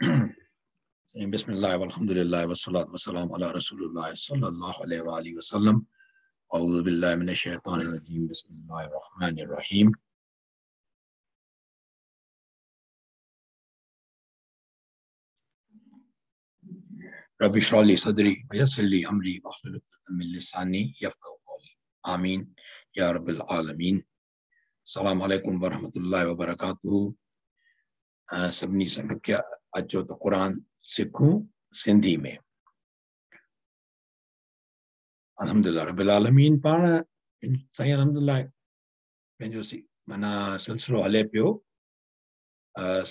बिस्मिल्लाह वल्हम्दुलिल्लाह वस्सलातु वस्सलाम अला रसूलिल्लाह सल्लल्लाहु अलैहि व आलिहि वसल्लम। अऊज़ु बिल्लाहि मिनश शैतानिर रजीम। बिस्मिल्लाहिर रहमानिर रहीम। रब्बि इश्रह ली सदरी व यस्सिर ली अमरी वहलुल उक़दतम मिन लिसानी यफ़क़हू क़ौली। आमीन या रब्बिल आलमीन। अस्सलामु अलैकुम व रहमतुल्लाहि व बरकातुहू। सभिनी सां ॾुखिया अचो त क़ुर सिखूं सिंधी में। अल्हम्दुलिल्लाह रब्बिल आलमीन। पाण साईं अल्हम्दुलिल्लाह पंहिंजो माना सिलसिलो हले पियो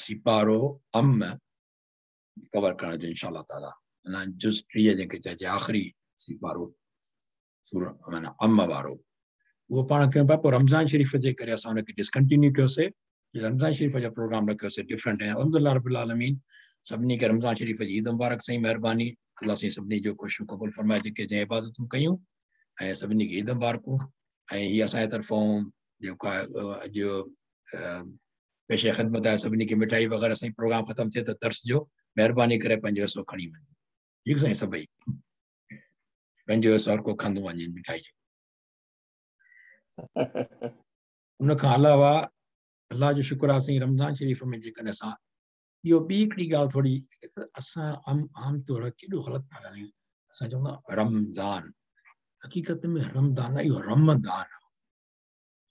सिपारो अम कवर करण जो इंशाअल्लाह ताला। माना जुज़ 30 जंहिंखे चइजे आख़िरी सिपारो सूर माना अम वारो उहो पाण कयूं पिया। पोइ रमज़ान शरीफ़ जे करे असां हुनखे डिसकंटिन्यू कयोसीं। रमज़ान शरीफ़ जो प्रोग्राम रखियोसीं डिफरेंट। ऐं अल्हम्दुलिल्लाह रब्बिल आलमीन सभिनी खे रमज़ान शरीफ़ जी ईद मुबारक। साईं महिरबानी अल्लाह साईं सभिनी जो कोशिशूं क़बूल फरमाए जेके जंहिं इबादतूं कयूं ऐं सभिनी खे ईद मुबारकूं। ऐं हीअ असांजे तरफ़ां जेको आहे अॼु पेशे ख़िदमत आहे सभिनी खे मिठाई वग़ैरह। साईं प्रोग्राम ख़तमु थिए त दर्स जो महिरबानी करे पंहिंजो हिसो खणी वञो। ठीकु साईं सभई पंहिंजो हिसो हर को खणंदो वञे मिठाई जो। उनखां अलावा अल्लाह जो शुक्र आहे साईं रमज़ान शरीफ़ में जेकॾहिं असां इहो ॿी हिकिड़ी ॻाल्हि थोरी असां आम तौर केॾो ग़लति था ॻाल्हायूं। असां चवंदा रमज़ान, हक़ीक़त में रमज़ान इहो रमदान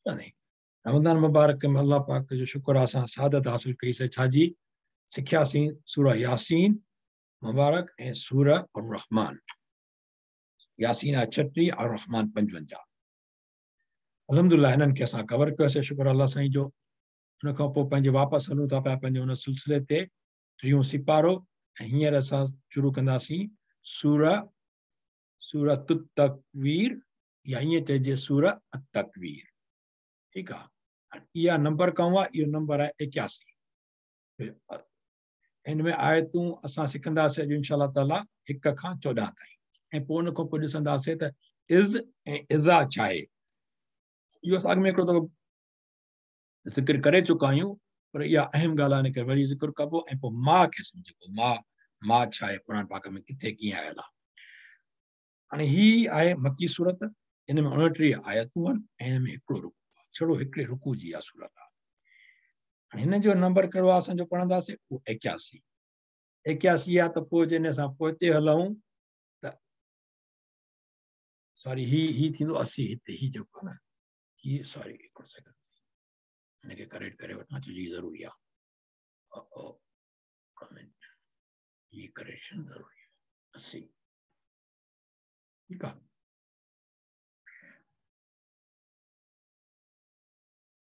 आहे। रमज़ान मुबारक में अल्लाह पाक जो शुक्र आहे असां सादत हासिल कईसीं। छाजी सिखियासीं सूरह यासीन मुबारक ऐं सूरह अर-रहमान। यासीन आहे 36, अर-रहमान 55। अल्हम्दुलिल्लाह हिननि खे असां कवर कयोसीं शुक्र अल्लाह साईं जो। उनखां पोइ पंहिंजे वापसि हलूं था पिया पंहिंजे हुन सिलसिले ते 30 सिपारो। ऐं हींअर असां शुरू कंदासीं सूरत तकवीर या ईअं चइजे सूरह तकवीर। ठीकु आहे। इहा नंबर कहूँ आहे, इहो नंबर आहे 81। हिन में आयतूं असां सिखंदासीं अॼु इंशाअल्लाह ताला 1 खां 14 ताईं। ऐं पोइ उनखां पोइ ॾिसंदासीं त is ऐं इज़ा छा आहे। इहो असां अॻु में हिकिड़ो दफ़ो ज़िक्र करे चुका आहियूं, पर इहा अहम ॻाल्हि आहे, हिन करे वरी ज़िक्र कबो। ऐं पोइ माँ खे सम्झिबो, माँ माँ छा आहे, क़ुर पाक में किथे कीअं आयल आहे। हाणे हीअ आहे मकी सूरत। हिन में 29 आयतूं आहिनि ऐं हिन में हिकिड़ो रुकू आहे, छड़ो हिकिड़े रुकू जी इहा सूरत आहे। हाणे हिन जो नंबर कहिड़ो आहे असांजो पढ़ंदासीं उहो 81 81 आहे। त पोइ जॾहिं असां पोइते हलूं त सॉरी ही ही थींदो 80 हिते ही जेको आहे न हीअ सॉरी हिकिड़ो सेकंड हिनखे करेक्ट करे वठां छो जो ज़रूरी आहे। हीअ करेक्शन ज़रूरी आहे 80। ठीकु आहे।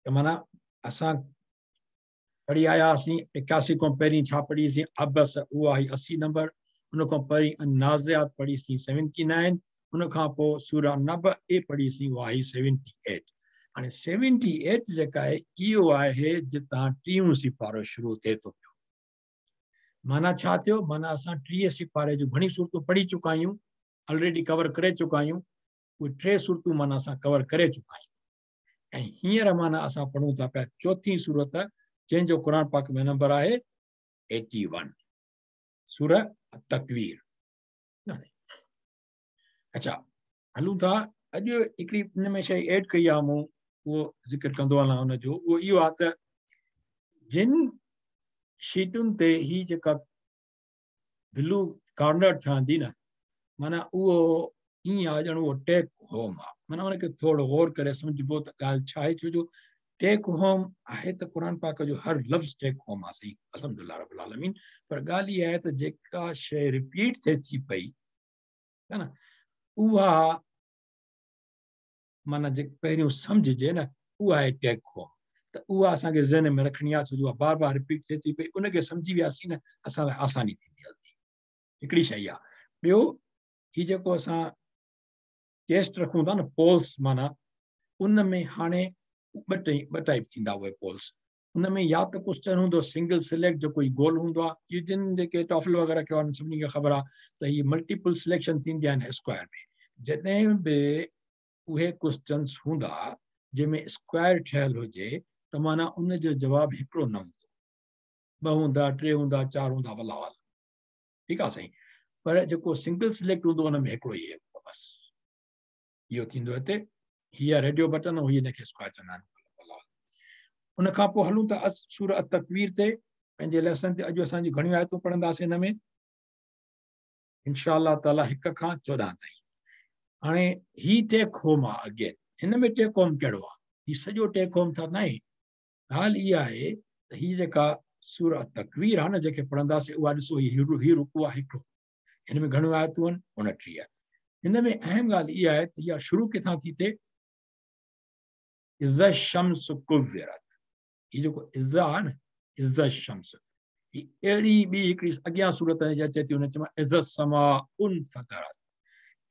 त माना असां पढ़ी आया हुआसीं 81 खां पहिरीं छा पढ़ीसीं अबस, उहा आई 80 नंबर। उनखां पहिरीं नाज़ियात पढ़ीसीं 79। उनखां पोइ सूरह नब ए पढ़ीसीं उहा आई 78। हाणे 78 जेका आहे इहो आहे जितां 30 सिपारो शुरू थिए थो पियो। माना छा थियो? माना असां 30 सिपारे जूं घणी सूरतूं पढ़ी चुका आहियूं, ऑलरेडी कवर करे चुका आहियूं। उहे 3 सूरतूं माना असां कवर करे चुका आहियूं। ऐं हींअर माना असां पढ़ूं था पिया चौथी सूरत जंहिंजो क़ुर पाक में नंबर आहे 81, सूरह तकवीर। अच्छा हलूं था। अॼु हिकिड़ी इन में शइ एड कई आहे मूं, उहो ज़िक्र कंदो हलां हुनजो। उहो इहो आहे त जिन शीटुनि ते हीअ जेका ब्लू कॉर्नर ठहंदी न, माना उहो ईअं आहे ॼण उहो टेक होम आहे। माना हुनखे थोरो गौर करे सम्झिबो त ॻाल्हि छा आहे। छो जो टेक होम आहे त क़ुर पाक जो हर लफ़्ज़ टेक होम आहे सही अल्हम्दुलिल्लाह रब्बिल आलमीन। पर ॻाल्हि इहा आहे त जेका शइ रिपीट थिए थी पई है न, उहा माना जेके पहिरियों सम्झिजे न उहा आहे टेक होम। त उहा असांखे ज़हन में रखणी आहे, छो जो उहा बार बार रिपीट थिए थी पई, उनखे सम्झी वियासीं न असां लाइ आसानी थींदी हलंदी। हिकिड़ी शइ आहे। ॿियो हीउ जेको असां टेस्ट रखूं था न पोल्स, माना उन में हाणे ॿ टाइप थींदा उहे पोल्स। उन में या त क्वेश्चन हूंदो सिंगल सिलेक्ट जो कोई गोल हूंदो आहे, इहो जिन जेके टॉफल वग़ैरह कयो आहे सभिनी खे ख़बर आहे त हीअ मल्टीपल सिलेक्शन थींदी आहिनि स्क्वायर में। जॾहिं बि उहे क्वेश्चन्स हूंदा जंहिंमें स्क्वायर ठहियल हुजे त माना उनजो जवाबु हिकिड़ो न हूंदो, ॿ हूंदा, टे हूंदा, चारि हूंदा, वला वाला। ठीकु आहे साईं, पर जेको सिंगल सिलेक्ट हूंदो उन में हिकिड़ो ई हूंदो, बसि इहो थींदो हिते। हीअ आहे रेडियो बटन, हीअ हिनखे स्क्वायर चवंदा आहिनि। उन खां पोइ हलूं था सूरह तकवीर ते, पंहिंजे लेसन ते। अॼु असांजी घणियूं आयतूं पढ़ंदासीं हिन में इंशा ताला, 1 खां 14 ताईं। हाणे ही टेक होम आहे, अगेन हिन में टेक होम कहिड़ो आहे? हीउ सॼो टेक होम त न आहे। ॻाल्हि इहा आहे त हीअ जेका सूरह तकवीर आहे न, जंहिंखे पढ़ंदासीं, उहा ॾिसो, हीउ रुकू आहे हिकिड़ो, हिन में घणियूं आयतूं आहिनि? 29। हिन में अहम ॻाल्हि इहा आहे त इहा शुरू किथां थी थिए? इज़ा शम्स कुव्विरत। हीउ जेको इज़ा आहे न, इज़ा शम्स, हीअ अहिड़ी ॿी हिकिड़ी अॻियां सूरत अचे थी, हुन चयो इज़ा समा उन फतरत,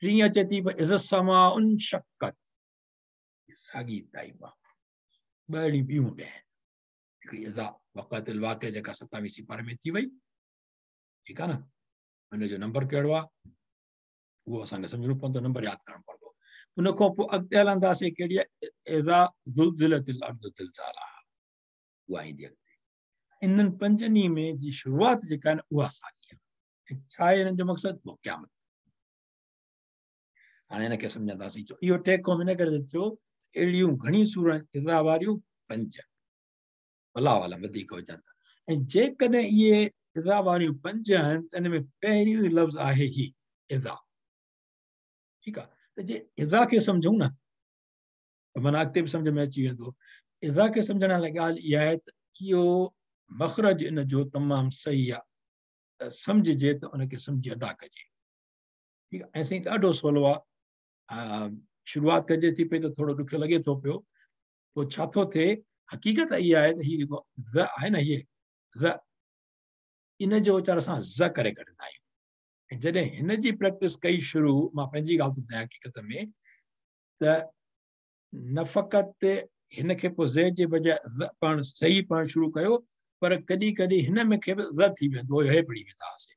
टीं अचे थी इज़ा समा उन शक्कत। साॻी टाइप आहे, ॿ अहिड़ियूं ॿियूं बि आहिनि। हिकिड़ी इज़ा वक़अतिल वाक़िआ जेका 27 सिपारे में थी वई, ठीकु आहे न, हुनजो नंबर कहिड़ो आहे उहो असांखे सम्झणो पवंदो, नंबर यादि करणो पवंदो। उन खां पोइ अॻिते हलंदासीं, कहिड़ी आहे? इज़ा ज़ुलज़िलतिल अर्ज़ ज़िलज़ालहा, उहा ईंदी अॻिते। इन्हनि पंजनि में जी शुरूआत जेका आहे न उहा साॻी आहे। छा आहे हिननि जो मक़सदु? उहो क़यामत। हाणे हिनखे सम्झंदासीं। इहो टेक होम हिन करे थियो, अहिड़ियूं घणियूं सूर इज़ा वारियूं पंज, अलाह वाला वधीक हुजनि था। ऐं जेकॾहिं इहे इज़ा वारियूं पंज आहिनि त इन में पहिरियों लफ़्ज़ आहे ही इज़ा, ठीकु आहे। त जे इज़ा खे सम्झूं न, त माना अॻिते बि सम्झ में अची वेंदो। इज़ा खे सम्झण लाइ ॻाल्हि इहा आहे त इहो मख़रज इन जो तमामु सही आहे, त सम्झिजे त उनखे सम्झी अदा कजे, ठीकु आहे। ऐं साईं ॾाढो सवलो आहे, शुरूआत कजे थी पई त थोरो ॾुखियो लॻे थो पियो, पोइ छा थो थिए? हक़ीक़त इहा आहे त हीउ जेको ज़ आहे न, हीअ ज़, इन जो उचार असां ज़ करे कढंदा आहियूं। ऐं जॾहिं हिन जी प्रैक्टिस कई शुरू, मां पंहिंजी ॻाल्हि थो ॿुधायां हक़ीक़त में, त न फ़क़ति हिन खे पोइ ज़ जे बजाए ज़ पढ़णु सही पढ़णु शुरू कयो, पर कॾहिं कॾहिं हिन में खे बि ज़ थी वेंदो हुयो, हे पढ़ी वेंदा हुआसीं।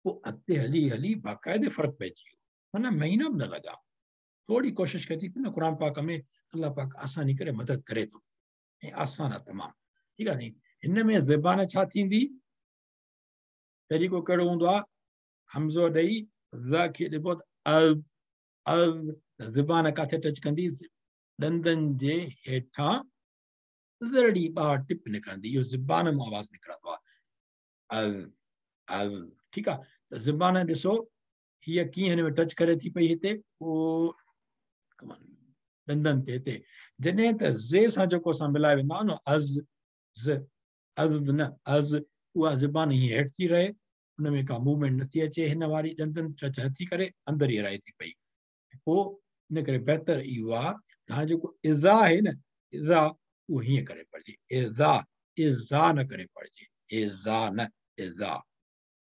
पोइ अॻिते हली हली बाक़ाइदे फ़र्क़ु पइजी वियो, माना महीना बि न लॻा। थोरी कोशिश कजी थी न, क़ुरान पाक में अलाह पाक आसानी करे मदद करे थो, ऐं आसान आहे तमामु, ठीकु आहे साईं। हिन में ज़बान छा थींदी? तरीक़ो कहिड़ो हूंदो आहे? हमज़ो ॾेई ज़ खे ॾिबो त अ अ, ज़बान किथे टच कंदी? ॾंदनि जे हेठां ज़रड़ी ॿाहिरि टिप निकिरंदी, इहो ज़बान मां आवाज़ निकिरंदो आहे, अ अ, ठीकु आहे। त ज़बान ॾिसो हीअ कीअं हिन में टच करे थी पई हिते, पोइ ॾंदनि ते हिते। जॾहिं त ज़े सां जेको असां मिलाए वेंदा आहियूं न, अज़ ज़ अज़ न अज़, उहा ज़बान हीअं हेठि थी रहे, उन में का मूवमेंट नथी अचे, हिन वारी ॾंदनि टच नथी करे, अंदरि ई रहे थी पई। पोइ इन करे बहितर इहो आहे त हाणे जेको इज़ा आहे न, इज़ा उहो हीअं करे पढ़िजे, इज़ा इज़ा न करे पढ़िजे, इज़ा न इज़ा,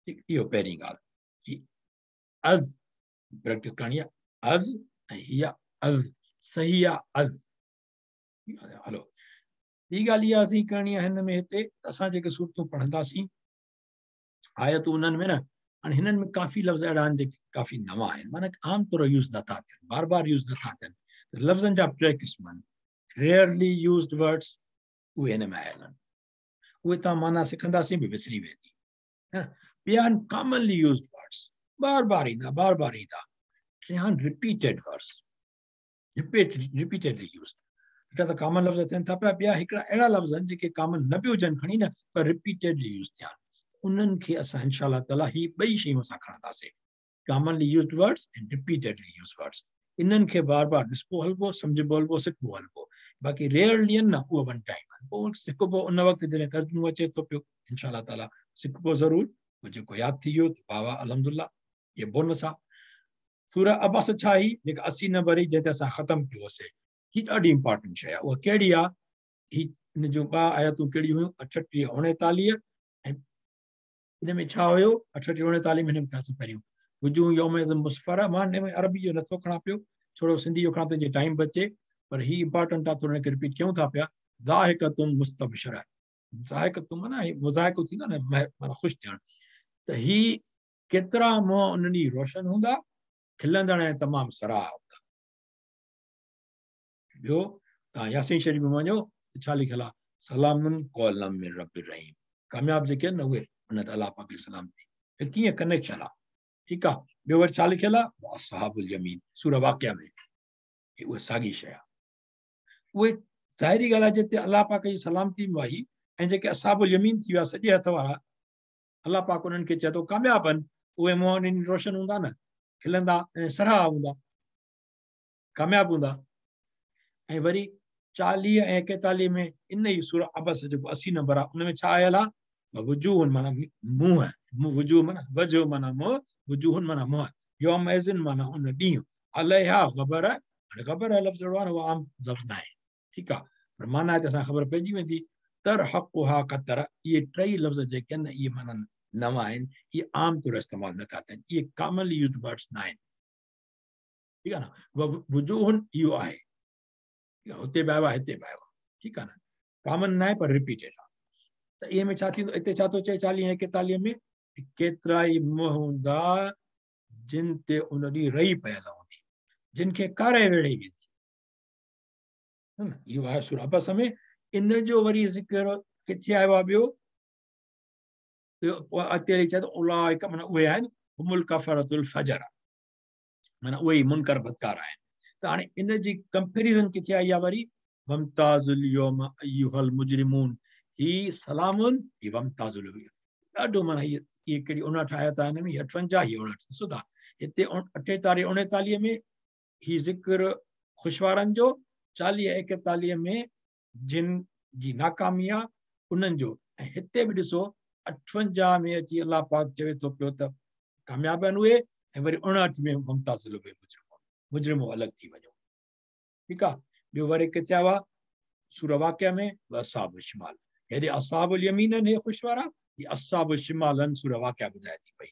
ठीकु। इहो पहिरीं ॻाल्हि, अज़ प्रैक्टिस करणी आहे, अज़ ऐं हीअ अज़ सही आहे, अज़। हलो, ॿी ॻाल्हि इहा असीं करणी आहे हिन में हिते, त असां जेके सूरतूं पढ़ंदासीं आयतूं उन्हनि में न, हाणे हिननि में काफ़ी लफ़्ज़ अहिड़ा आहिनि जेके काफ़ी नवां आहिनि, माना आम तौर यूज़ नथा थियनि, बार बार यूज़ नथा थियनि। त लफ़्ज़नि जा टे क़िस्म आहिनि। रेयरली यूज़्ड वर्ड्स उहे हिन में आयल आहिनि, उहे तव्हां माना सिखंदासीं बि विसरी वेंदी। ॿिया आहिनि कॉमनली यूज़्ड वर्ड्स, बार बार ईंदा, बार बार ईंदा। टियां आहिनि रिपीटेड वर्ड्स, रिपीटेडली यूज़्ड। हिकिड़ा त कॉमन लफ़्ज़ थियनि था पिया, ॿिया हिकिड़ा अहिड़ा लफ़्ज़ आहिनि जेके कॉमन न बि हुजनि खणी न, पर रिपीटेडली यूज़ थिया आहिनि। उन्हनि खे असां इंशा ताला ही ॿई शयूं असां खणंदासीं, कॉमनली यूज़्ड वर्ड्स ऐं रिपीटेडली यूज़ वर्ड्स। इन्हनि खे बार बार ॾिसबो हलबो, सम्झिबो हलबो, सिखबो हलबो। बाक़ी रेयरली आहिनि न, उहो वन टाइम आहिनि, पोइ सिखबो उन वक़्तु जॾहिं तर्जुमो अचे थो पियो इंशा ताला सिखबो ज़रूरु। पोइ जेको यादि थी वियो त वाह वाह, अल्हम्दुलिल्लाह, इहो बोनस आहे। सूरह अबस छा हुई? जेका 80 नंबर हुई, जंहिं ते असां ख़तमु कयोसीं, हीअ ॾाढी इम्पोर्टेंट शइ आहे। उहा कहिड़ी आहे? हीअ हिन जूं ॿ आयतूं कहिड़ियूं हुयूं? 38 39। ऐं हिन में छा हुयो? 38 39 में हिन में पहिरियों वुजूह यौम मुस्फरा। मां हिन में अरबी जो नथो खणा पियो, थोरो सिंधी जो खणा थो टाइम बचे, पर हीअ इम्पोर्टेंट आहे, थोरो हिनखे रिपीट कयूं था पिया। ज़ाहिक़तुन मुस्तबशिरा, ज़ाहिक़तुन माना मुज़ाहिक़ो थींदो आहे न, माना ख़ुशि थियणु। त हीअ केतिरा मुंहं उन ॾींहुं रोशन हूंदा, खिलंदड़ ऐं तमामु सराह हूंदा। ॿियो तव्हां यासीन शरीफ़ में वञो त छा लिखियलु आहे? सलामुन क़ौलम मिन रब्बिर रहीम, कामयाब जेके आहिनि न उहे उन ते अलाह पाक जी सलामती। कीअं कनेक्शन आहे, ठीकु आहे। ॿियो वरी छा लिखियलु आहे? असहाबुल यमीन, सूरह वाक़िया में उहा साॻी शइ आहे। उहे ज़ाहिरी ॻाल्हि आहे जिते अलाह पाक जी सलामती बि आई ऐं जेके असहाबुल यमीन थी विया सॼे हथ वारा, अलाह पाक उन्हनि खे चए थो कामयाबु आहिनि, उहे मुंहं उन्हनि रोशन हूंदा न, खिलंदा ऐं सराहा हूंदा, कामयाबु हूंदा। ऐं वरी 40 ऐं 41 में इन ई सूरह अबस जेको 80 नंबर आहे उन में छा आयल आहे? वजूहुन माना मुंहं, वजूह माना वजह माना मुंहं, वजूहुन माना मुंहं, यौमइज़िन माना उन ॾींहुं, अलैहा ग़बर, हाणे ग़बर लफ़्ज़ अहिड़ो आहे न, उहो आम लफ़्ज़ न आहे, ठीकु आहे, पर माना ते असांखे ख़बर पइजी वेंदी। तरहक़ुहा क़तर, इहे टई लफ़्ज़ जेके आहिनि न इहे माना नवां आहिनि, इहे आम तौर इस्तेमालु नथा थियनि, इहे कॉमनली यूज़ वर्ड्स न आहिनि, ठीकु आहे न। वजूहुन इहो आहे, हुते बि आयो आहे, हिते बि आयो आहे, ठीकु आहे न, कॉमन न आहे पर रिपीटेड आहे। त इहे में छा थींदो? हिते छा थो चए 40 ऐं 41 में? केतिरा ई मुंहं हूंदा जिन ते उन ॾींहुं रही पयल हूंदी, जिन खे कारे वेड़े वेंदी, इहो आहे सूरह अबस में। इन जो वरी ज़िक्र किथे आयो आहे? ॿियो अॻिते हली चए थो उलाइक माना उहे आहिनि हुमुल कफरतुल फजर, माना उहे ई मुनकर बदकार आहिनि। त हाणे इन जी कंपेरिज़न किथे आई आहे वरी? वमताज़ुल यौम अय्युहल मुजरिमून, ही सलामुन ही वमताज़ुल, ॾाढो माना हीअ इहे कहिड़ी 59 आयत आहे हिन में, 58 हीअ 59 ॾिसो था हिते 48 39 में ही ज़िक्र ख़ुशवारनि जो, 40 41 में जिन जी नाकामी आहे उन्हनि जो। ऐं हिते बि ॾिसो 58 में अची अलाह पाक चवे थो पियो त कामयाबु आहिनि उहे, ऐं वरी 59 में मुमताज़ मुजरिमो अलॻि थी वञो, ठीकु आहे। ॿियो वरी किथे आयो आहे? सूरह वाक़िया में असहाबुल शिमाल, हेॾे असहाबुल यमीन आहिनि हे ख़ुश वारा, ही असहाबुल शिमाल आहिनि, सूरह वाक़िया ॿुधाए थी पई।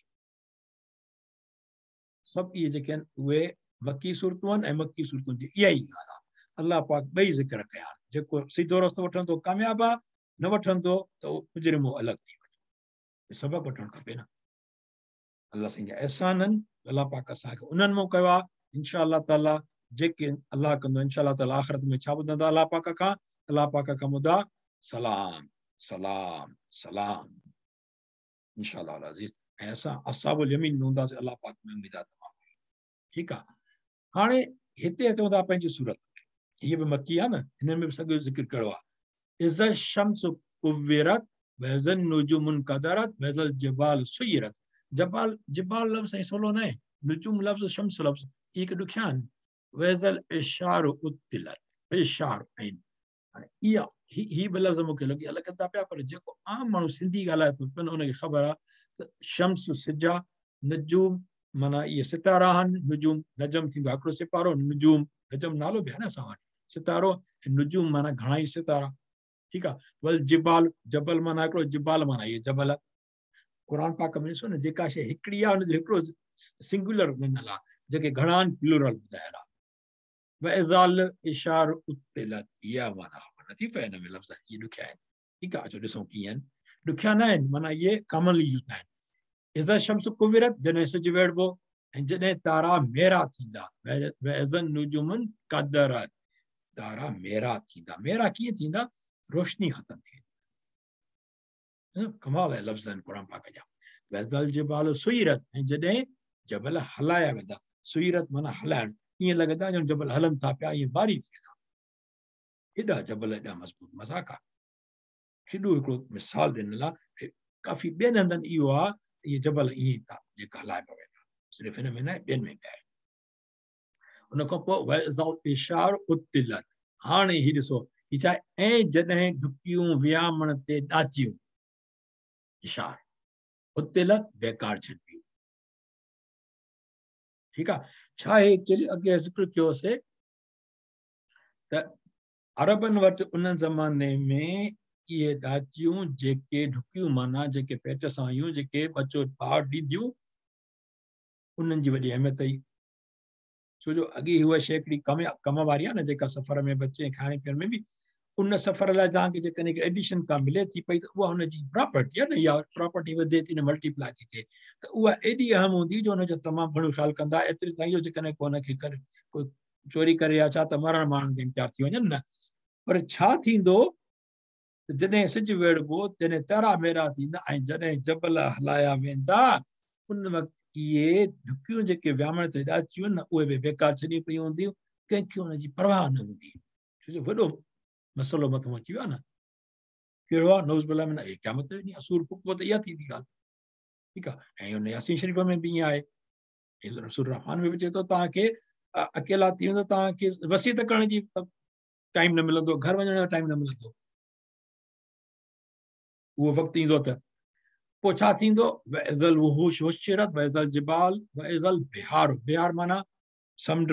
सभु इहे जेके आहिनि उहे मक्की सूरतूं आहिनि ऐं मक्की सूरतुनि जी इहा ई ॻाल्हि आहे। अलाह पाक ॿई ज़िक्र कया आहिनि, जेको सिधो रस्तो वठंदो कामयाबु आहे, न वठंदो त उहो मुजरिमो अलॻि थी वञो। सबक़ु वठणु खपे न। अलाह साईं जा अहसान आहिनि, अलाह पाक असांखे उन्हनि मां कयो आहे। इंशा ताला जेके अलाह कंदो इंशा ताला आख़िरत में छा ॿुधंदा अलाह पाक खां? अलाह पाक खां ॿुधा सलाम सलाम सलाम इंशा अज़ीज़। ऐं असां असहाबुल यमीन में हूंदासीं, अलाह पाक में उम्मीद आहे तमामु, ठीकु आहे। हाणे हिते अचूं था पंहिंजी सूरत ते, हीअ बि मक्की आहे न, हिन में बि सॻो ज़िक्र कहिड़ो आहे? इज़ा शम्स कुव्विरत वइज़न नुजूमुन कदरत वइज़ल जिबाल सुयिरत। जबाल जिबाल लफ़्ज़ साईं सवलो न आहे, नुजूम लफ़्ज़ शम्स लफ़्ज़ इहे ॾुखिया आहिनि। वइज़ल इशार उत्तिलत, इशार आहिनि। हाणे इहा ही बि लफ़्ज़ मूंखे लॻी अलॻि था पिया, पर जेको आम माण्हू सिंधी ॻाल्हाए थो पियो उनखे ख़बर आहे त शम्स सिज आहे, नजूम माना इहे सितारा आहिनि, नुजूम नजम थींदो आहे हिकिड़ो सिपारो, नुजूम नजम नालो बि आहे न असां वटि सितारो, नुजूम माना घणा ई सितारा, ठीकु आहे। वल जिबाल, जबल माना हिकिड़ो, जिबाल माना इहे जबल। क़ुर पाक में ॾिसो न जेका शइ हिकिड़ी आहे हुनजो हिकिड़ो सिंगुलर ॾिनल आहे, जेके घणा आहिनि प्लूरल ॿुधायल आहे। वइज़ाल इशार उत्तिलत, इहा माना ख़बर नथी पए हिन में लफ़्ज़ इहे ॾुखिया आहिनि, ठीकु आहे। अचो ॾिसूं कीअं आहिनि, ॾुखिया न आहिनि माना इहे कॉमनली यूज़ न आहिनि। इज़ा शम्स कुविरत, जॾहिं सिज वेड़िबो, ऐं जॾहिं तारा मेरा थींदा, वइज़न नुजूमुन कदरत, तारा मेरा थींदा। मेरा कीअं थींदा? रोशनी ख़तमु थी वेंदी। कमाल आहे लफ़्ज़ आहिनि क़ुर पाक जा। वइज़ल जिबाल सुयिरत, ऐं जॾहिं जबल हलाया वेंदा, सुयिरत माना हलाइण, ईअं लॻंदा ॼण जबल हलनि था पिया, ईअं बारी थी वेंदा। एॾा जबल एॾा मज़बूत, मज़ाक आहे। हेॾो हिकिड़ो मिसाल ॾिनल आहे, काफ़ी ॿियनि हंधनि इहो आहे, इहे जबल ईअं था जेका हलाए पवे था, सिर्फ़ु हिन में न आहे, ॿियनि में बि आहे। उन खां पोइ वइज़ल इशार उत्तिलत, हाणे हीअ ॾिसो हीअ छा आहे? ऐं जॾहिं ढुकियूं वियामण ते ॾाचियूं, इशार उत्तिलत बेकार छॾबियूं, ठीकु आहे। छा आहे एक्चुअली अॻे ज़िक्र कयोसीं त अरबनि वटि उन ज़माने में इहे ॾाचियूं जेके ढुकियूं माना जेके पेट सां हुयूं, जेके बचो ॿार ॾींदियूं, उन्हनि जी वॾी अहमियत हुई। छो जो अॻे उहा शइ हिकिड़ी कम कम वारी आहे न, जेका सफ़र में बि अचे खाइण पीअण में बि, उन सफ़र लाइ तव्हांखे जेकॾहिं एडिशन का मिले थी पई त उहा हुनजी प्रॉपर्टी आहे न, इहा प्रॉपर्टी वधे थी न मल्टीप्लाई थी थिए, त उहा एॾी अहम हूंदी जो हुनजो तमामु घणो ख़्यालु कंदा, एतिरे ताईं जो जेकॾहिं को हुनखे करे कोई चोरी करे या छा त मरण मारण ते तयारु थी वञनि न। पर छा थींदो, त जॾहिं सिज वेड़िबो, जॾहिं तारा मेरा थींदा ऐं जॾहिं जबल हलाया वेंदा, उन वक़्तु इहे ढुकियूं जेके व्यामण ते ॾाचियूं आहिनि न, उहे बि बेकार छॾी पयूं हूंदियूं, कंहिंखे हुनजी परवाह न हूंदी। छो जो वॾो मसइलो मथां अची वियो आहे न, कहिड़ो आहे? नौज़ बिल्लाह मिन क़यामत ॾींहुं सूर फुकबो त इहा थींदी ॻाल्हि, ठीकु आहे। ऐं हुन यासीन शरीफ़ में बि ईअं आहे, सूर रहमान में बि चए थो तव्हांखे अकेला थी वेंदो, तव्हांखे वसीयत करण जी टाइम न मिलंदो, घर वञण जो टाइम न मिलंदो, उहो वक़्तु ईंदो त पोइ छा थींदो? वइज़ल वुहूश हुशिरत वइज़ल जिबाल वइज़ल बिहार, बिहार माना समुंड,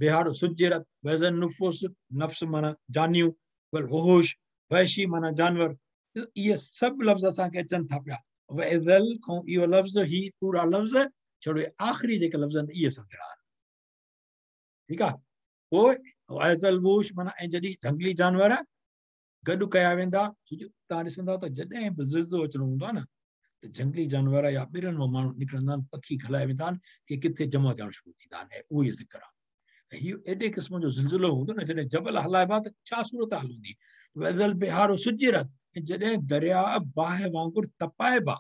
बिहार सुजिरत, वइज़ल नुफूस, नफ्स माना जानियूं, वल वुहूश वहशी माना जानवर, इहे सभु लफ़्ज़ असांखे अचनि था पिया। वइज़ल खां इहो लफ़्ज़, ही पूरा लफ़्ज़ छड़ो आख़िरी जेके लफ़्ज़ आहिनि इहे सम्झणा आहिनि, ठीकु आहे। पोइ वइज़ल वुहूश माना ऐं जॾहिं जंगली जानवर गॾु कया वेंदा, छो जो तव्हां ॾिसंदव त जॾहिं बि ज़िलज़िलो अचिणो हूंदो आहे न, त जंगली जानवर या ॿिरनि मां माण्हू निकिरंदा आहिनि, पखी घलाए वेंदा आहिनि, की किथे जमा थियणु शुरू थींदा आहिनि, ऐं उहो ई ज़िक्र आहे। हीउ एॾे क़िस्म जो ज़िलज़िलो हूंदो न, जॾहिं जबल हलाइबा त छा सूरत हाल हूंदी? वइज़ल बिहार सुजिरत, ऐं जॾहिं दरिया बाहि वांगुरु तपाइबा,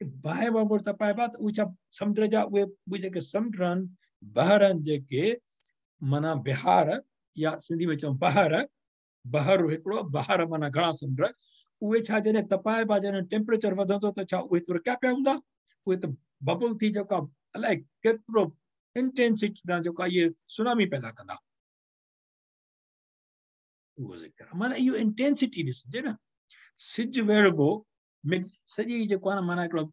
बाहि वांगुरु तपाइबा त उहे छा समुंड जा उहे उहे जेके समुंड आहिनि, बहर आहिनि जेके, माना बिहार या सिंधी में चऊं बहर, बहर हिकिड़ो, बहर माना घणा समुंड, उहे छा जॾहिं तपाइबा, जॾहिं टेम्परेचर वधंदो त छा उहे तुरकिया पिया हूंदा? उहे त बबल थी जेको अलाए केतिरो इंटेंसिटी ॾांहुं जेको आहे इहे सुनामी पैदा कंदा। उहो ज़िक्र माना इहो इंटेंसिटी ॾिसजे न, सिज वेड़िबो सॼी जेको आहे न, माना हिकिड़ो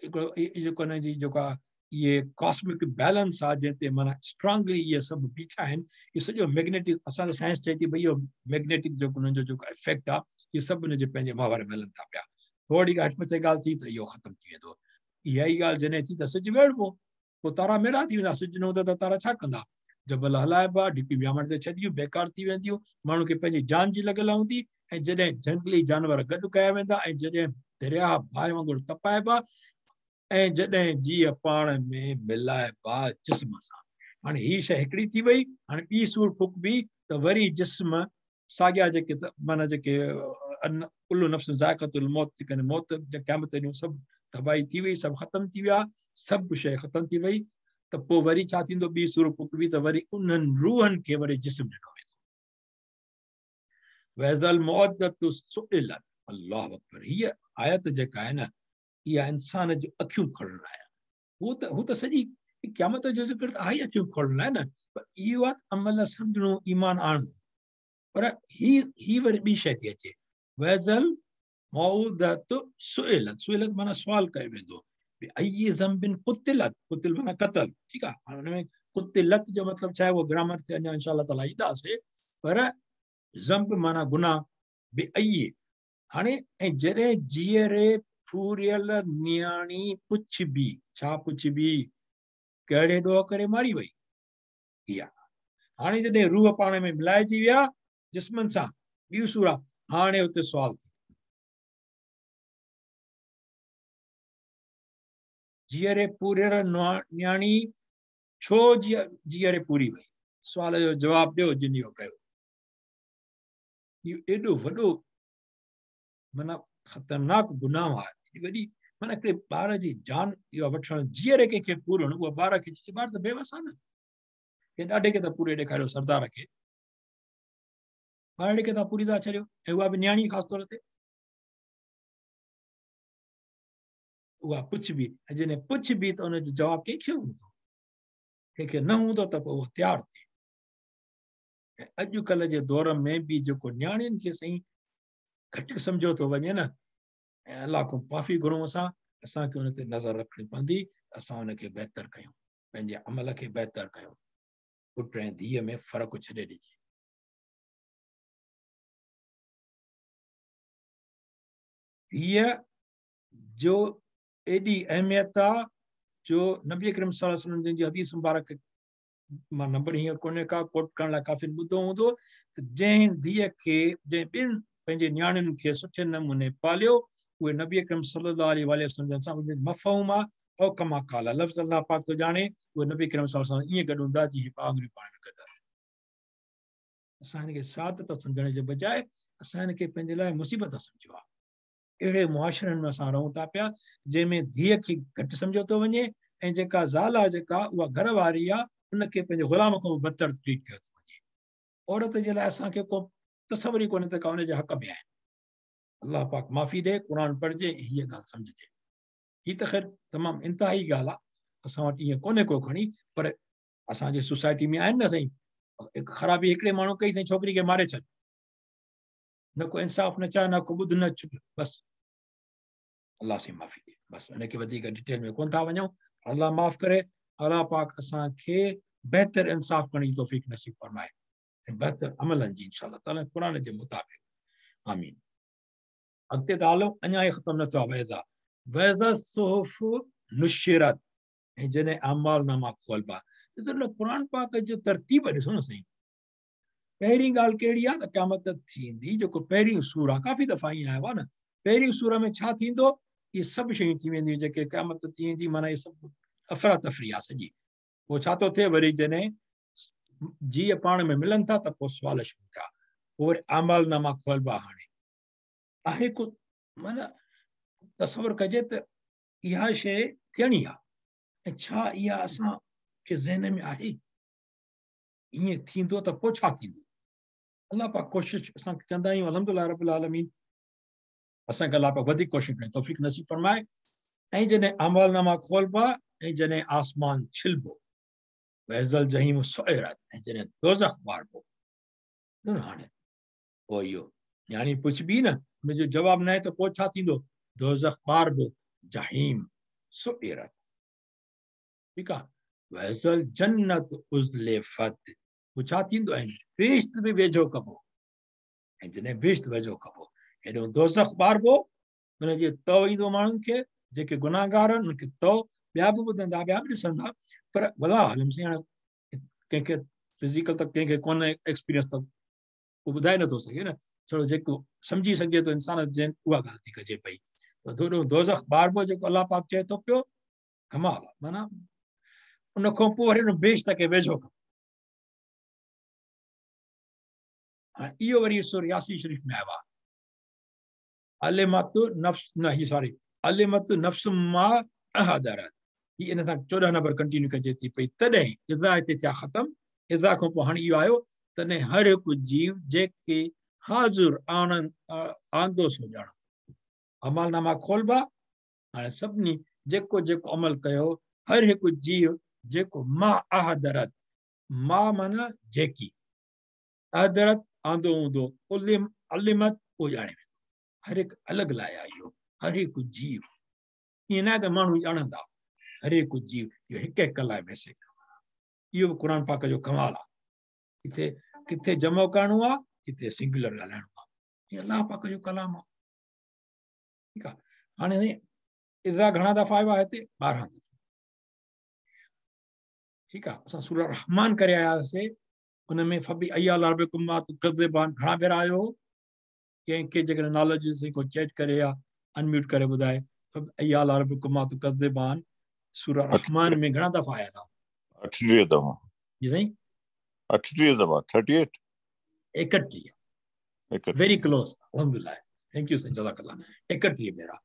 हिकिड़ो जेको हिन जी जेको आहे इहे कॉस्मिक बैलेंस आहे, जंहिं ते माना स्ट्रांगली इहे सभु बीठा आहिनि। इहो सॼो मैग्नेटिक, असांखे साइंस चए थी भई इहो मैग्नेटिक जेको हुननि जो जेको इफ़ेक्ट आहे, इहे सभु हुनजे पंहिंजे माहौल में हलनि था पिया। थोरी घटि मथे ॻाल्हि थी त इहो ख़तमु थी वेंदो। इहा ई ॻाल्हि जॾहिं थी त सिज वेड़िबो, पोइ तारा मेरा थी वेंदा, सिज न हूंदो त तारा छा कंदा? जबल हलाइबा, ढिकियूं व्यामण ते छॾियूं, बेकार थी वेंदियूं, माण्हू खे पंहिंजी जान जी लॻल हूंदी। ऐं जॾहिं जंगली जानवर गॾु कया वेंदा, ऐं जॾहिं दरिया बाहि वांगुरु तपाइबा, ऐं जॾहिं जीअ पाण में मिलाइबा जिस्म सां। हाणे हीअ शइ हिकिड़ी थी वई, हाणे ॿी सूर फुकबी त वरी जिस्म साॻिया जेके त माना जेके कुल्लु नफ्स ज़ाइक़तुल मौत थी करे, मौत क़यामत ॾींहुं सभु तबाही थी वई, सभु ख़तमु थी विया, सभु शइ ख़तमु थी वई, त पोइ वरी छा थींदो? ॿी सूर फुकबी त वरी उन्हनि रूहनि खे वरी जिस्म ॾिनो वेंदो। वइज़ल मौअदतु सुइलत, अल्लाह अकबर। हीअ आयत जेका आहे न, इहा इंसान जो अखियूं खोलण लाइ आहे। हू त सॼी क़यामत जो ज़िक्र त आहे ई अखियूं खोलण लाइ न, पर इहो आहे अमल सम्झणो, ईमान आणणो। पर ही वरी ॿी शइ थी अचे, वइज़ल मौअदतु सुइलत, सुइलत माना सुवाल कयो वेंदो, अई ज़ंबिन कुतिलत, कुतिल माना क़तल, ठीकु आहे। हाणे हुन में कुतिलत जो मतिलबु छा आहे, उहो ग्रामर ते अञा इंशा ताला ईंदासीं, पर ज़ंब माना गुनाह, बि अई। हाणे ऐं जॾहिं जीअरे पूरियल नियाणी पुछबी, छा पुछबी? कहिड़े ॾोह करे मारी वई? इहा हाणे जॾहिं रूह पाण में मिलाइजी विया जिस्मनि सां, ॿियूं सूर आहे, हाणे उते सुवाल थी, जीअरे पूरियल नियाणी छो जीअरे पूरी वई? सुवाल जो जवाबु ॾियो जिन इहो कयो। इहो एॾो वॾो माना ख़तरनाक गुनाह आहे, वॾी माना हिकिड़े ॿार जी जान इहा वठणु, जीअरे कंहिंखे पूरणु, उहा ॿार खे, ॿार त बेवस आहे न, कंहिं ॾाढे खे था पूरे ॾेखारियो, सरदार खे, ॿारड़े खे था पूरी था छॾियो, ऐं उहा बि नियाणी ख़ासि तौर ते, उहा पुछबी, ऐं जॾहिं पुछबी त हुनजो जवाबु कंहिंखे हूंदो? कंहिंखे न हूंदो त पोइ उहो तयारु थिए। ऐं अॼुकल्ह जे दौर में बि जेको नियाणियुनि खे साईं घटि सम्झो थो वञे न, ऐं अलाह खां माफ़ी घुरूं असां, असांखे हुन ते नज़र रखणी पवंदी, असां हुनखे बहितर कयूं, पंहिंजे अमल खे बहितर कयूं, पुट ऐं धीअ में फ़र्क़ु छॾे ॾिजे। हीअ जो एॾी अहमियत आहे जो नबी करीम सल्लल्लाहु अलैहि वसल्लम जन जी हदीस मुबारक मां नंबर हींअर कोन्हे का कोट करण लाइ काफ़ी ॿुधो हूंदो, त जंहिं धीअ खे, जंहिं ॿिनि पंहिंजे नियाणियुनि खे सुठे नमूने पालियो, उहे नबी अकरम सल्लल्लाहु अलैहि वसल्लम जन सां मफ़हूम आहे, औ कमा काला, लफ़्ज़ अल्लाह पाक थो ॼाणे, उहे नबी अकरम सल्लल्लाहु अलैहि वसल्लम ईअं गॾु हूंदा जीअं आङुरियूं पाण में गॾु आहिनि। असां हिनखे सादत सम्झण जे बजाए असां हिनखे पंहिंजे लाइ मुसीबत सम्झियो आहे। अहिड़े मुआशरनि में असां रहूं था पिया जंहिंमें धीअ खे घटि सम्झियो थो वञे ऐं जेका ज़ाल आहे जेका उहा घर वारी आहे उनखे पंहिंजे ग़ुलाम खां बदतर ट्रीट कयो थो वञे। औरत जे लाइ असांखे को तसवुर ई कोन्हे त का उनजे हक़ में आहे। अलाह पाक माफ़ी ॾे, क़ुर पढ़िजे, हीअ ॻाल्हि सम्झिजे। हीअ त ख़ैर तमामु इंतिहाई ॻाल्हि आहे, असां वटि ईअं कोन्हे को खणी, पर असांजी सोसाइटी में आहिनि न साईं, ख़राबी हिकिड़े माण्हू कई साईं छोकिरी खे मारे छॾ, न को इंसाफ़ न चाह, न को ॿुध न छुट, बसि अलाह साईं माफ़ी ॾे। बसि हुनखे वधीक डिटेल में कोन था वञूं। अलाह माफ़ करे, अलाह पाक असांखे बहितर इंसाफ़ करण जी तौफ़ीक नसीब फरमाए ऐं बहितर अमलनि जी इंशा ताला क़ुर जे मुताबिक़, आमीन। अॻिते त हलो, अञा ई ख़तमु न थियो आहे। वैज़ा वैज़ा सुहुफ़ नुशिरत, ऐं जॾहिं अमाल नामा खोलबा। ॾिसो न क़ुर पाक जो तरतीब ॾिसो न साईं। पहिरीं ॻाल्हि कहिड़ी आहे त क़यामत थींदी, जेको पहिरीं सूर आहे, काफ़ी दफ़ा ईअं आयो आहे न, पहिरीं सूर में छा थींदो, इहे सभु शयूं थी वेंदियूं जेके क़यामत थी वेंदी, माना इहे सभु अफ़रा तफ़री आहे सॼी। पोइ छा थो थिए, वरी जॾहिं जीअं पाण में मिलनि था त पोइ सुवाल शुरू थिया, पोइ वरी अमाल नामा खोलबा। हाणे आहे को माना तसवुर कजे त इहा शइ थियणी आहे ऐं छा इहा असांखे ज़हन में आहे? ईअं थींदो त पोइ छा थींदो? अलाह पाक कोशिशि असां कंदा आहियूं, अल्हम्दुलिल्लाह रब्बिल आलमीन, असांखे अलाह पाक वधीक कोशिशि करण तौफ़ीक नसीब फरमाए। ऐं जॾहिं अमाल नामा खोलबा ऐं जॾहिं आसमान छिलबो, वैज़ल जहीम सुइरत, ऐं जॾहिं दोज़ख ॿारबो। हाणे पोइ इहो नियाणी पुछबी न, हुनजो जवाबु न आहे त पोइ छा थींदो? दोज़ख ॿारबो, जहीम सुइरत, ठीकु आहे। वैज़ल जन्नत उज़लिफ़त, पोइ छा थींदो? ऐं बेश्त बि वेझो कबो, ऐं जॾहिं बेश्त वेझो कबो, हेॾो दोज़ख ॿारबो, हुनजे तव ईंदो माण्हुनि खे जेके गुनाहगार आहिनि उनखे तव, ॿिया बि ॿुधंदा, ॿिया बि ॾिसंदा, पर भला आलम साईं हाणे कंहिंखे फिज़िकल त कंहिंखे कोन एक्सपीरियंस त को ॿुधाए नथो सघे न, थोरो जेको सम्झी सघे थो इंसान जंहिं उहा ॻाल्हि थी कजे पई। त थोरो दोज़ख ॿारबो जेको अलाह पाक चए थो पियो, कमाल आहे। माना उन खां पोइ वरी बेश्त खे वेझो कबो। हाणे इहो वरी सूर यासीन शरीफ़ में आयो आहे, अलिमत नफ्स न ही सॉरी अलिमत नफ्स मा अहदरत, हीअ इन सां 14 नंबर कंटिन्यू कजे थी पई। तॾहिं इज़ा हिते थिया ख़तमु, इज़ा खां पोइ हाणे इहो आयो, तॾहिं हर हिकु जीव जेके हाज़िर आंदो सो ॼाण। अमाल नामा खोलबा, हाणे सभिनी जेको जेको अमल कयो, हर हिकु जीव जेको मां अहदरत, मां माना जेकी, अहदरत आंदो हूंदो, अलिमत उहो ॼाणे वेंदो। हर हिकु अलॻि लाइ आहे इहो, हर हिकु जीव, ईअं न आहे त माण्हू ॼाणंदा, हर हिकु जीव इहो हिकु हिकु लाइ मैसेज। इहो बि क़ुर पाक जो कमाल आहे, किथे किथे जमो करिणो आहे, किथे सिंगुलर ॻाल्हाइणो आहे, इहो अलाह पाक जो कलाम आहे, ठीकु आहे। हाणे इज़ा घणा दफ़ा आयो आहे हिते? 12 दफ़ा, ठीकु आहे। असां सूरह रहमान करे आयासीं, उन में फबी अय्या रब्बिकुमा तुकज़्ज़िबान घणा भेरा आयो हो। कंहिंखे जेकॾहिं नॉलेज हुजे को चैट करे या अनम्यूट करे ॿुधाए, फबी अय्या रब्बिकुमा तुकज़्ज़िबान सूरह रहमान में घणा दफ़ा आया था? 38 दफ़ा। जी साईं, 38 दफ़ा, 38 31, वेरी क्लोज, अल्हम्दुलिल्लाह, thank you साईं, जज़ाकल्लाह, 31 भेरा।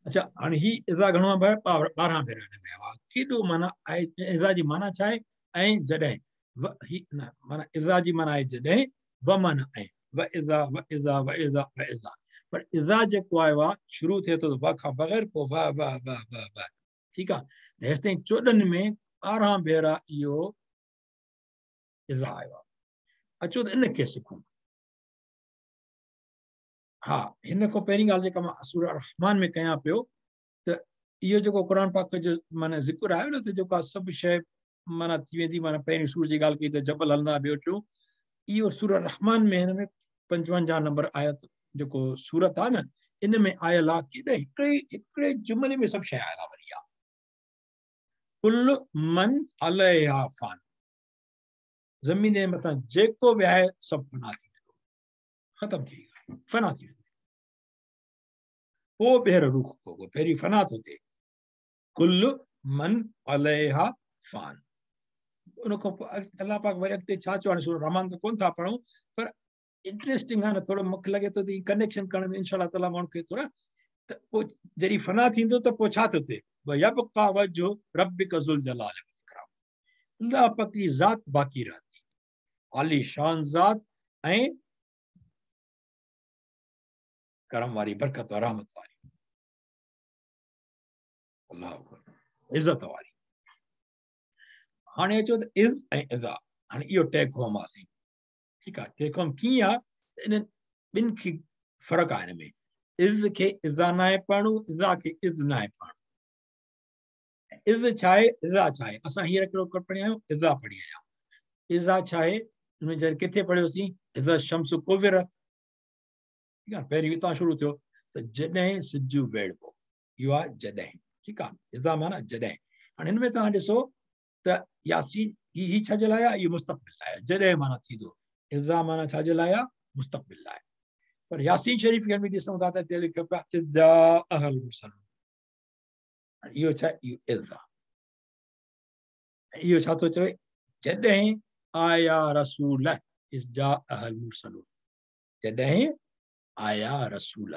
अच्छा, हाणे ही इज़ा घणो आहे? 12 भेरा हिन में आयो आहे। केॾो माना आहे इज़ा जी माना छा आहे? ऐं जॾहिं ही न माना इज़ा जी माना आहे जॾहिं, व माना ऐं, व इज़ा व इज़ा व इज़ा व इज़ा, पर इज़ा जेको आयो आहे शुरू थिए थो त व खां बग़ैर, पोइ व व व व व, ठीकु आहे। त हेसि ताईं 14 में 12 भेरा इहो इज़ा आयो आहे। अचो त इन खे सिखूं। हा, हिन खां पहिरीं ॻाल्हि जेका मां सूरह रहमान में कयां पियो, त इहो जेको क़ुर पाक जो माना ज़िक्र आयो न, त जेको आहे सभु शइ माना थी वेंदी, माना पहिरीं सूर जी ॻाल्हि कई त जबल हलंदा, ॿियो टियों, इहो सूरह रहमान में हिन में 55 नंबर आयत जेको सूरत आहे न, इन में आयल आहे। केॾे हिकिड़े हिकिड़े जुमले में सभु शइ आयल आहे। वरी आहे कुल मन अलैहा फान, ज़मीन जे मथां जेको बि आहे सभु फना थी वेंदो, ख़तमु थी वेंदो, फना थी वेंदो, पोइ ॿीहर रूख पोइ पहिरीं फना थो थिए। कुल मन अलैहा फान, उन खां पोइ अलाह पाक वरी अॻिते छा चयो? हाणे सूरह रहमान त कोन था पढ़ूं, पर इंटरेस्टिंग आहे न, थोरो मूंखे लॻे थो त कनेक्शन करण में इंशा अल्लाह ताला माण्हू खे थोरो, त पोइ जॾहिं फना थींदो त पोइ छा थो थिए? वयबका वजहु रब्बिक ज़ुल जलाल वल इकराम। अल्लाह पाक जी ज़ात बाक़ी रहंदी, आलीशान ज़ात ऐं करम वारी, बरकत वारी, रहमत वारी, अल्लाह इज़त वारी। हाणे अचो त is ऐं इज़ा, हाणे इहो टेक होम आहे साईं, ठीकु आहे। टेक होम कीअं आहे? त इन्हनि ॿिनि खे फ़र्क़ु आहे। हिन में is खे इज़ा न आहे पढ़णो, इज़ा खे is न आहे पढ़णो। Is छा आहे, इज़ा छा आहे? असां हींअर कहिड़ो पढ़िया आहियूं? इज़ा पढ़ी आया आहियूं। इज़ा छा आहे? हुन जॾहिं किथे पढ़ियोसीं? इज़ा शम्स कुविरत, ठीकु आहे, पहिरीं हितां शुरू थियो त जॾहिं सिज वेड़िबो, इहो आहे जॾहिं, ठीकु आहे। इज़ा माना जॾहिं। हाणे हिन में तव्हां ॾिसो त यासीन ही ही छा जे लाइ आहे? इहो मुस्तक़बिल लाइ आहे। जॾहिं माना थींदो, इज़ा माना छा जे लाइ आहे? मुस्तक़बिल लाइ। पर यासीन शरीफ़ खे बि ॾिसूं था त हिते लिखियो पियो आहे इज़ा अहल मुरसलून। इहो छा? इहो इज़ा। इहो छा थो चवे? जॾहिं आया रसूल, इज़ा अहल मुरसलून, जॾहिं आया रसूल,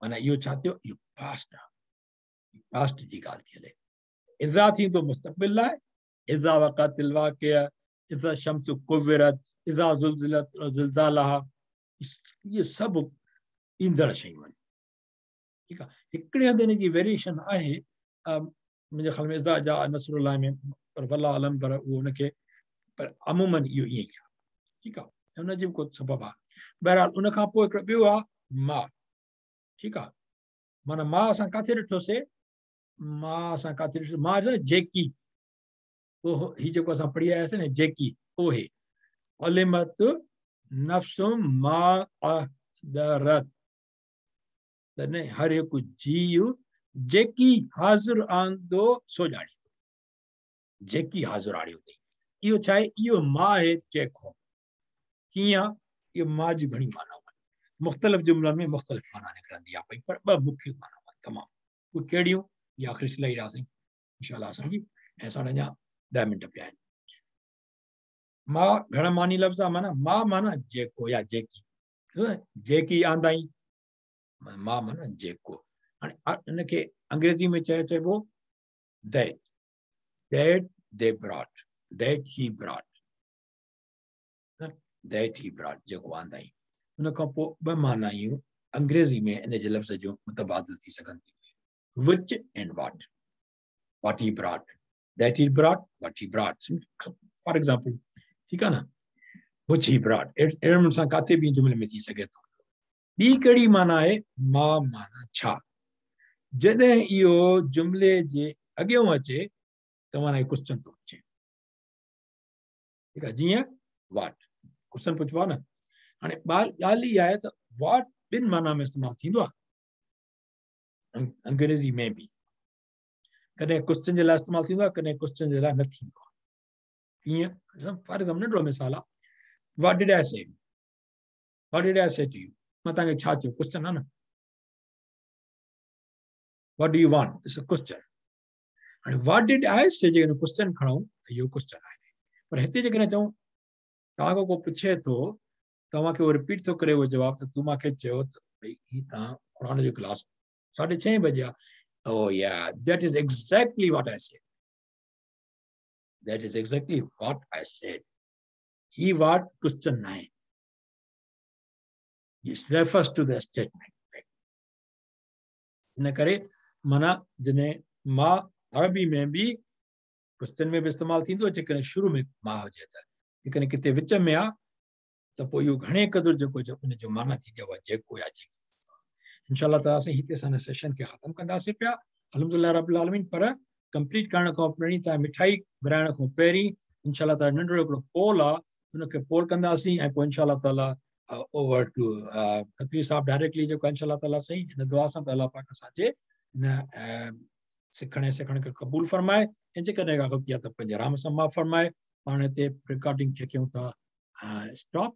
माना इहो छा थियो? इहो पास्ट आहे, पास्ट जी ॻाल्हि थी हले। इज़ा थींदो मुस्तक़बिल लाइ, इज़ा वक़अतिल वाक़िआ, इज़ा शम्स कुविरत, इज़ा ज़ुलज़िलत ज़िलज़ालहा, इहे सभु ईंदड़ शयूं आहिनि, ठीकु आहे। हिकिड़े हंधि हिन जी वेरिएशन आहे, मुंहिंजे ख़्याल में इज़ा जा नसरुल्लाह में, पर वल्लाहु आलम, पर उहो हुनखे, पर अमूमन इहो ईअं ई आहे, ठीकु आहे। हुनजो बि को सबबु आहे। बहरहाल उन खां पोइ हिकिड़ो ॿियो आहे मां, ठीकु आहे। माना मां असां किथे ॾिठोसीं? मां असां किथे ॾिठो? मां जेकी, उहो हीउ जेको असां पढ़ी आयासीं न, जेकी, उहे अलिमत नफ्स मा अहदरत, तॾहिं हर हिकु जीउ जेकी हाज़िर आंदो सो ॼाणींदो, जेकी हाज़िर आणियो अथई। इहो छा आहे? इहो मां आहे चेको। कीअं? इहो मां जी घणी मानाऊं आहिनि, मुख़्तलिफ़ जुमलनि में मुख़्तलिफ़ माना निकिरंदी आहे पई, पर ॿ मुख्य मानाऊं आहिनि तमामु। उहे कहिड़ियूं? इहा आख़िरी स्लाइड आहे साईं इंशाअल्लाह असांजी, ऐं असां वटि अञा 10 मिंट पिया आहिनि। मां घणा मानी लफ़्ज़ आहे, माना मां माना जेको या जेकी, जेकी आंदाई, मां माना जेको। हाणे हिनखे अंग्रेज़ी में चइबो that, that they brought, that he brought, that he brought, जेको आंदाई। उन खां पोइ ॿ मानायूं अंग्रेज़ी में इन जे लफ़्ज़ जो मुतबादिल थी सघनि थियूं, which and what, what he brought, that he brought, what he brought, for example, ठीकु आहे न, which he brought, अहिड़े नमूने सां किथे बि जुमले में थी सघे थो। ॿी कहिड़ी माना आहे? मां माना छा। जॾहिं इहो जुमले जे अॻियां अचे त माना क्वेश्चन थो अचे, ठीकु आहे। जीअं वाट क्वेश्चन पुछिबो आहे न। हाणे ॻाल्हि इहा आहे त वाट ॿिनि माना में इस्तेमालु थींदो आहे अंग्रेज़ी में बि, कॾहिं क्वेश्चन जे लाइ इस्तेमालु थींदो आहे, कॾहिं क्वेश्चन जे लाइ न थींदो आहे। कीअं? फॉर एग्ज़ाम्पल नंढो मिसाल आहे, what did I say, what did I say to you, मां तव्हांखे छा चयो? क्वेश्चन आहे न। What do you want, it's a question. हाणे what did I से जेकॾहिं क्वेश्चन खणूं त इहो क्वेश्चन आहे, पर हिते जेकॾहिं चऊं तव्हां खां को पुछे थो, तव्हांखे उहो रिपीट थो करे उहो जवाबु, त तूं मूंखे चयो त भई हीउ तव्हां क़ुर जो क्लास 6:30 बजे आहे। Oh yeah, that is exactly what I said. That is exactly what I said. He what question 9. It refers to the statement. इन करे माना जॾहिं मां अरबी में बि क्वेश्चन में बि इस्तेमालु थींदो, जेकॾहिं शुरू में मां हुजे त, जेकॾहिं किथे विच में आहे त पोइ इहो घणे क़दुरु जेको उनजो माना थींदी आहे उहा जेको या जेकी। इंशाअल्लाह ताला असां हिते असां सेशन खे ख़तमु कंदासीं पिया, अल्हम्दुलिल्लाह रब्बिल आलमीन। पर कंप्लीट करण खां पहिरीं, तव्हां मिठाई विराइण खां पहिरीं इंशाअल्लाह ताला नंढड़ो हिकिड़ो पोल आहे, हुनखे पोल कंदासीं ऐं पोइ इंशाअल्लाह ताला ओवर टू खत्री साहब डायरेक्टली जेको इंशाअल्लाह ताला सही हिन दुआ सां अलाह पाक असांजे हिन सिखण ऐं सेखण खे क़बूल फरमाए ऐं जेकॾहिं का ग़लती आहे त पंहिंजे राम सां माफ़ फरमाए। पाण हिते रिकॉर्डिंग खे कयूं था स्टॉप।